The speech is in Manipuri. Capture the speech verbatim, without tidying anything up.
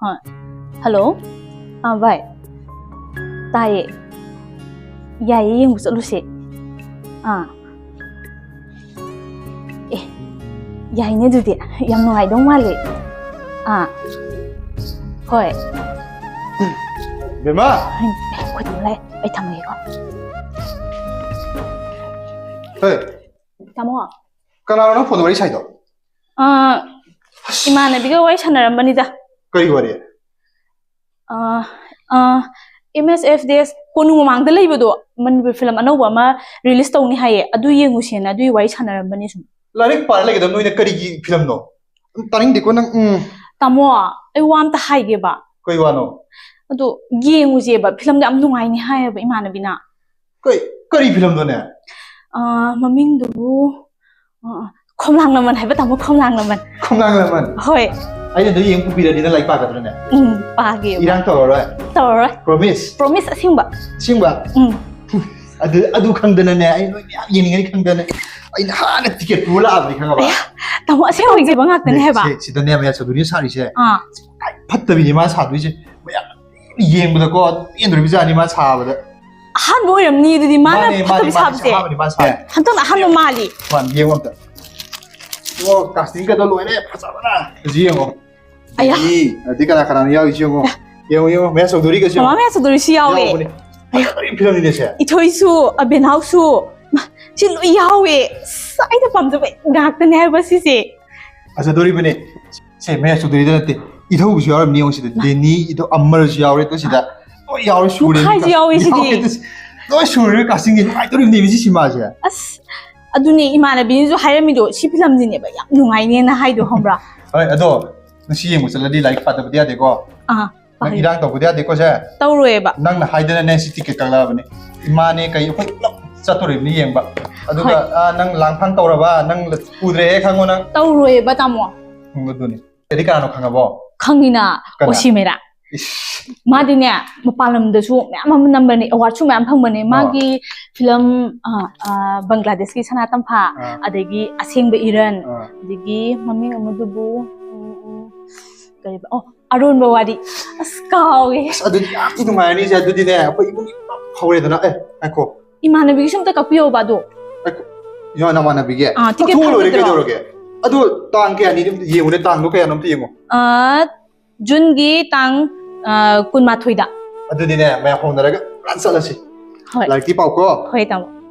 ꯍꯣꯏ꯫ ꯍꯜꯂꯣ꯫ ꯑꯥ, ꯚꯥꯏ꯫ ꯇꯥꯏꯌꯦ꯫ ꯌꯥꯏꯌꯦ, ꯌꯦꯡꯕ ꯆꯠꯂꯨꯁꯦ꯫ ꯑꯥ꯫ ꯑꯦ, ꯌꯥꯏꯅꯦ ꯑꯗꯨꯗꯤ꯫ ꯌꯥꯝ ꯅꯨꯡꯉꯥꯏꯗꯧ ꯃꯥꯜꯂꯦ꯫ ꯑꯥ꯫ ꯍꯣꯏ꯫ ꯕꯦꯝꯃ! ꯑꯩ, ꯑꯩ ꯈꯨꯗꯤꯡ ꯂꯥꯛꯑꯦ꯫ ꯑꯩ ꯊꯝꯃꯒꯦꯀꯣ꯫ ꯍꯦ꯫ ꯇꯥꯃꯣ꯫ ꯀꯅꯥꯅꯣ ꯅꯪ ꯐꯣꯟꯗ ꯋꯥꯔꯤ ꯁꯥꯏꯗꯣ? ꯑꯥ, ꯏꯃꯥꯟꯅꯕꯤꯒ ꯋꯥꯔꯤ ꯁꯥꯟꯅꯔꯝꯕꯅꯤꯗ꯫ ꯀꯔꯤ ꯋꯥꯔꯤ? ꯑꯥ, ꯑꯥ, M S F Days ꯀꯣꯅꯨꯡ ꯃꯃꯥꯡꯗ ꯂꯩꯕꯗꯣ, ꯃꯅꯤꯄꯨꯔ ꯐꯤꯂꯝ ꯑꯅꯧꯕ ꯑꯃ release ꯇꯧꯅꯤ ꯍꯥꯏꯌꯦ, ꯑꯗꯨ ꯌꯦꯡꯉꯨꯁꯦꯅ ꯑꯗꯨꯒꯤ ꯋꯥꯔꯤ ꯁꯥꯟꯅꯔꯝꯕꯅꯦ ꯁꯨꯝ꯫ ꯂꯥꯏꯔꯤꯛ ꯄꯥꯔ ꯂꯩꯒꯗꯕ ꯅꯣꯏꯅ ꯀꯔꯤꯒꯤ ꯐꯤꯂꯝꯅꯣ? ꯇꯥꯅꯤꯡꯗꯦꯀꯣ ꯅꯪ, ꯎꯝ꯫ ꯇꯥꯃꯣ, ꯑꯩ ꯋꯥ ꯑꯝꯇ ꯍꯥꯏꯒꯦꯕ꯫ ꯀꯩ ꯋꯥꯅꯣ? ꯑꯗꯣ ꯌꯦꯡꯉꯨꯁꯦꯕ, ꯐꯤꯂꯝꯗꯣ ꯌꯥꯝ ꯅꯨꯡꯉꯥꯏꯅꯤ ꯍꯥꯏꯌꯦꯕ ꯏꯃꯥꯟꯅꯕꯤꯅ꯫ ꯀꯩ, ꯀꯔꯤ ꯐꯤꯂꯝꯅꯣꯅꯦ? ꯑꯥ, ꯃꯃꯤꯡꯗꯨꯕꯨ, ꯑꯥ, ꯈꯣꯝꯂꯥꯡ ꯂꯃꯟ ꯍꯥꯏꯕ ꯇꯥꯃꯣ, ꯈꯣꯝꯂꯥꯡ ꯂꯃꯟ꯫ ꯈꯣꯝꯂꯥꯡ ꯂꯃꯟ? ꯍꯣꯏ꯫ ꯑꯩꯅ ꯑꯗꯨ ꯌꯦꯡ ꯄꯨꯕꯤꯔꯗꯤ ꯅꯪ ꯂꯥꯏꯔꯤꯛ ꯄꯥꯒꯗ꯭ꯔꯅꯦ? ꯎꯝ, ꯄꯥꯒꯦꯕ꯫ ꯏꯔꯥꯡ ꯇꯧꯔꯔꯣꯏ? ꯇꯧꯔꯔꯣꯏ꯫ Promise? Promise ꯑꯁꯦꯡꯕ꯫ ꯑꯁꯦꯡꯕ? ꯎꯝ꯫ ꯑꯗꯨ, ꯑꯗꯨ ꯈꯪꯗꯅꯅꯦ, ꯑꯩ ꯅꯣꯏ ꯃꯌꯥꯝ ꯌꯦꯡꯅꯤꯡꯉꯅꯤ ꯈꯪꯗꯅ ꯑꯩꯅ ꯍꯥꯟꯅ ticket ꯄꯨꯔ ꯂꯥꯛꯑꯕꯅꯤ, ꯈꯪꯉꯕ? ꯑꯌꯥ, ꯇꯥꯃꯣ, ꯑꯁꯦꯡꯕ ꯑꯣꯏꯖꯕ ꯉꯥꯛꯇꯅꯦ ꯍꯥꯏꯕ? ꯁꯤ-, ꯁꯤꯗꯅꯦ ꯃꯌꯥ ꯆꯧꯙꯨꯔꯤ ꯁꯥꯔꯤꯁꯦ꯫ ꯑꯥ꯫ ꯐꯠꯇꯕꯤꯅꯤ ꯃꯥ ꯁꯥꯗꯣꯏꯁꯦ꯫ ꯃꯌꯥꯝ ꯌꯦꯡꯕꯗꯀꯣ ꯄꯦꯟꯗꯣꯔꯤꯕꯖꯥꯠꯅꯤ ꯃꯥ ꯁꯥꯕꯗ꯫ ꯑꯍꯥꯟꯕ ꯑꯣꯏꯔꯝꯅꯤ ꯑꯗꯨꯗꯤ ꯃꯥꯅ ꯃꯥꯅꯦ, ꯃꯥꯅꯦ, ꯐꯠꯇꯕꯤ ꯃꯥꯅꯦ, ꯁꯥꯕꯁꯦ꯫ ꯑꯍꯥꯟꯕꯅꯤ ꯃꯥ ꯁꯥꯕ꯫ ꯍꯟꯗꯛꯅ ꯑꯍꯥꯟꯕ ꯃꯥꯜꯂꯤ꯫ ꯃꯥꯅꯤ, ꯌꯦꯡꯉꯣ ꯑꯝꯇ꯫ ꯑꯣ, casting ꯒꯗꯣ ꯂꯣꯏꯔꯦ, ꯐꯖꯕꯅ꯫ ꯍꯧꯖꯤꯛ ꯌꯦꯡꯉꯣ꯫ ꯑꯌꯥ꯫ ꯃꯤ, ꯑꯗꯨꯗꯤ ꯀꯅꯥ ꯀꯅꯥꯅꯣ ꯌꯥꯎꯔꯤꯁꯦ ꯌꯦꯡꯉꯣ꯫ ꯌꯦꯡꯉꯣ, ꯌꯦꯡꯉꯣ, ꯃꯌꯥ ꯆꯧꯙꯨꯔꯤꯒꯁꯦ ꯌꯦꯡꯉꯣ꯫ ꯃꯃꯥ ꯃꯌꯥ ꯆꯧꯙꯨꯔꯤꯁꯨ ꯌꯥꯎꯋꯦ꯫ ꯌꯥꯎꯕꯅꯦ꯫ ꯐꯖꯕ ꯐꯤꯂꯝꯅꯤꯅꯦ ꯁꯦ꯫ ꯏꯊꯣꯏꯁꯨ, ꯑꯕꯦꯅꯥꯎꯁꯨ꯫ ꯃꯥ, ꯁꯤ ꯂꯣꯏ ꯌꯥꯎꯋꯦ꯫ ꯑꯁ, ꯑꯩꯅ ꯄꯥꯝꯖꯕ ꯉꯥꯛꯇꯅꯦ ꯍꯥꯏꯕ ꯁꯤꯁꯦ꯫ ꯐꯖꯗꯣꯔꯤꯕꯅꯦ꯫ ꯁꯦ, ꯃꯌꯥ ꯆꯧꯙꯨꯔꯤꯗ ꯅꯠꯇꯦ꯫ ꯏꯊꯧꯕꯁꯨ ꯌꯥꯎꯔꯝꯅꯤ ꯌꯦꯡꯉꯣ ꯁꯤꯗ꯫ ꯃꯥ꯫ ꯗꯦꯅꯤ, ꯏꯊꯧ, ꯑꯃꯔꯁꯨ ꯌꯥꯎꯔꯦ ꯇꯣ ꯁꯤꯗ꯫ ꯂꯣꯏ ꯌꯥꯎꯔꯦ, ꯁꯨꯔꯦ꯫ ꯃꯨꯈꯥꯏꯁꯨ ꯌꯥꯎꯋꯦ ꯁꯤꯗꯤ꯫ ꯌꯥꯎꯔꯦ ꯇꯣ ꯁꯤ-, ꯂꯣꯏ ꯁꯨꯔꯦ casting ꯁꯦ꯫ ꯅꯨꯡꯉꯥꯏꯗꯣꯔꯤꯕꯅꯦ ꯁꯤ ꯁꯤꯃꯥꯁꯦ꯫ ꯑꯁ, ꯑꯗꯨꯅꯦ ꯏꯃꯥꯟꯅꯕꯤꯅꯁꯨ ꯍꯥꯏꯔꯝꯃꯤꯗꯣ, ꯁꯤ ꯐꯤꯂꯝꯁꯤꯅꯦꯕ ꯌꯥꯝ ꯅꯨꯡꯉꯥꯏꯅꯦꯅ ꯍꯥꯏꯗꯣ, ꯈꯪꯕ꯭ꯔꯥ? ꯍꯣꯏ, ꯑꯗꯣ ꯉꯁꯤ ꯌꯦꯡꯕ ꯆꯠꯂꯗꯤ ꯂꯥꯏꯔꯤꯛ ꯄꯥꯗꯕꯗꯤ ꯌꯥꯗꯦꯀꯣ꯫ ꯑꯥ, ꯅꯪ ꯄꯥꯏ-, ꯏꯔꯥꯡ ꯇꯧꯕꯗꯤ ꯌꯥꯗꯦꯀꯣ ꯁꯦ꯫ ꯇꯧꯔꯣꯏꯕ꯫ ꯅꯪꯅ ꯍꯥꯏꯗꯅꯅꯦ ꯁꯤ ticket ꯀꯛꯂꯛꯑꯕꯅꯦ꯫ ꯏꯃꯥꯅꯦ ꯀꯩ ꯑꯩꯈꯣꯏ ꯄꯨꯂꯞ ꯆꯠꯇꯣꯔꯤꯕꯅꯤ ꯌꯦꯡꯕ꯫ ꯑꯗꯨꯒ, ꯍꯣꯏ꯫ ꯑꯥ, ꯅꯪ ꯂꯥꯡꯐꯥꯡ ꯇꯧꯔꯕ, ꯅꯪ ꯎꯗ꯭ꯔꯦ ꯈꯪꯉꯣ ꯅꯪ꯫ ꯇꯧꯔꯣꯏꯕ, ꯇꯥꯃꯣ꯫ ꯎꯝ, ꯑꯗꯨꯅꯤ꯫ ꯑꯗꯩ ꯀꯅꯥꯅꯣ ꯈꯪꯉꯕꯣ? ꯈꯪꯉꯤꯅ, ꯀꯅꯥ? ꯑꯣꯁꯤ ꯃꯦꯔꯥ꯫ ꯏꯁ꯫ ꯃꯥꯗꯤꯅꯦ, ꯃꯄꯥꯟ ꯂꯝꯗꯁꯨ ꯃꯌꯥꯝ ꯑꯃ ꯅꯝꯕꯅꯦ, award ꯁꯨ ꯃꯌꯥꯝ ꯐꯪꯕꯅꯦ꯫ ꯑꯣ꯫ ꯃꯥꯒꯤ ꯐꯤꯂꯝ, ꯑ, ꯑ, ꯕꯪꯒ꯭ꯂꯥꯗꯦꯁꯀꯤ ꯁꯅꯥ ꯇꯝꯐꯥ, ꯑꯥ꯫ ꯑꯗꯒꯤ ꯑꯁꯦꯡꯕ ꯏꯔꯟ, ꯑꯥ꯫ ꯑꯗꯒꯤ ꯃꯃꯤꯡ ꯑꯃꯗꯨꯕꯨ, ꯎꯝ, ꯎꯝ, ꯀꯔꯤꯕ? ꯑꯣ, ꯑꯔꯣꯟꯕ ꯋꯥꯔꯤ꯫ ꯑꯁ, ꯀꯥꯎꯋꯦ꯫ ꯑꯁ, ꯑꯗꯨꯗꯤ ꯌꯥꯝ ꯊꯤ ꯅꯨꯡꯉꯥꯏꯔꯅꯤꯁꯦ꯫ ꯑꯗꯨꯗꯤꯅꯦ, ꯑꯩꯈꯣꯏ ꯏꯃꯨꯡꯒꯤ ꯄꯨꯂꯞ ꯍꯧꯔꯦꯗꯅ꯫ ꯑꯦ, ꯉꯥꯏꯈꯣ꯫ ꯏꯃꯥꯟꯅꯕꯤꯒꯤꯁꯨ ꯑꯝꯇ ꯀꯛꯄꯤꯌꯣꯕ ꯑꯗꯣ꯫ ꯌꯥ, ꯅꯃꯥꯟꯅꯕꯤꯒꯤ? ꯑꯥ, ticket ꯀꯛꯊꯣꯛꯑ ꯂꯣꯏꯔꯦ, ꯐꯪꯒꯗ꯭ꯔꯣ? ꯀꯩꯗꯧꯔꯒꯦ? ꯑꯗꯨ ꯇꯥꯡ ꯀꯌꯥꯅꯤ? ꯑꯗꯨꯝ ꯌꯦꯡꯉꯨꯅꯦ, ꯇꯥꯡꯗꯣ ꯀꯌꯥꯅꯣ ꯑꯝꯇ ꯌꯦꯡꯉꯣ꯫ ꯑꯥ, ꯖꯨꯟꯒꯤ ꯇꯥꯡ, ꯑꯥ, ꯀꯨꯟꯃꯥꯊꯣꯏꯗ꯫ ꯑꯗꯨꯗꯤꯅꯦ, ꯃꯌꯥꯝ ꯍꯧꯅꯔꯒ ꯄꯨꯔꯥ ꯆꯠꯂꯁꯤ꯫ ꯍꯣꯏ꯫ ꯂꯥꯏꯔꯤꯛꯇꯤ ꯄꯥꯎꯀꯣ꯫ ꯍꯣꯏ, ꯇꯥꯃꯣ꯫